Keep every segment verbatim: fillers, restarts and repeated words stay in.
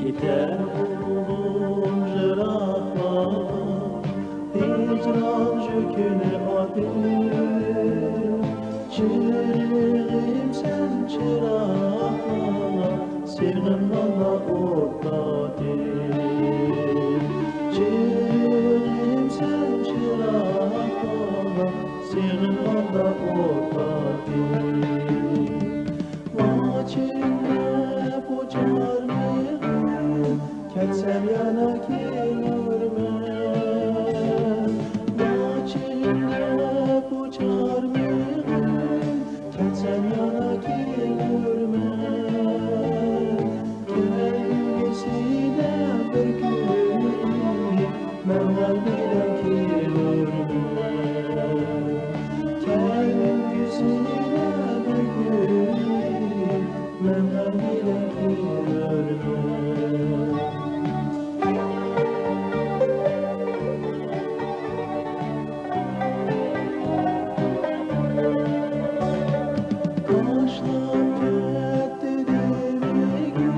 كېتەر ئۇغلۇم يىراقلارغا، ھىجران يۈكىنى ئارتىپ. چىرىغىم سەن چىراغلار، سېغىنغاندا ئوت تارتىپ. چىرىغىم سەن چىراغلار، سېغىنغاندا ئوت تارتىپ. ئاچىم دەپ ئوچار مېغىم، كەتسەم يەنە كېلۈرمەن. ئاچىم دەپ ئوچار مېغىم، كەتسەم يەنە كېلۈرمەن. كەلگۈسىدە بىر كۈن مەن غەلۋىدە كېلۈرمەن. كەلگۈسىدە بىر كۈن مەن غەلۋىدە كېلۈرمەن. تاشلاپ كەتتى دېمىگىن،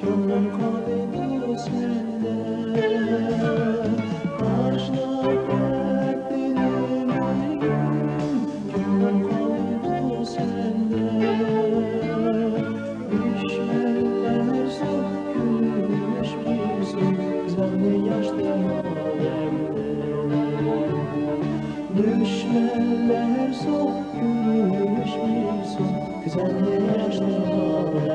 كۆڭلۈم قالىدۇ سەندە. تاشلاپ كەتتى دېمىگىن، كۆڭلۈم قالىدۇ سەندە. دۈشمەنلەر سوق كۈلۈش بىلسۇن، كۆزۈڭنى ياشتىن ئالەمدە. دۈشمەنلەر سوق كۈلۈش بىلسۇن، كۆزۈڭنى ياشتىن ئالەمدە.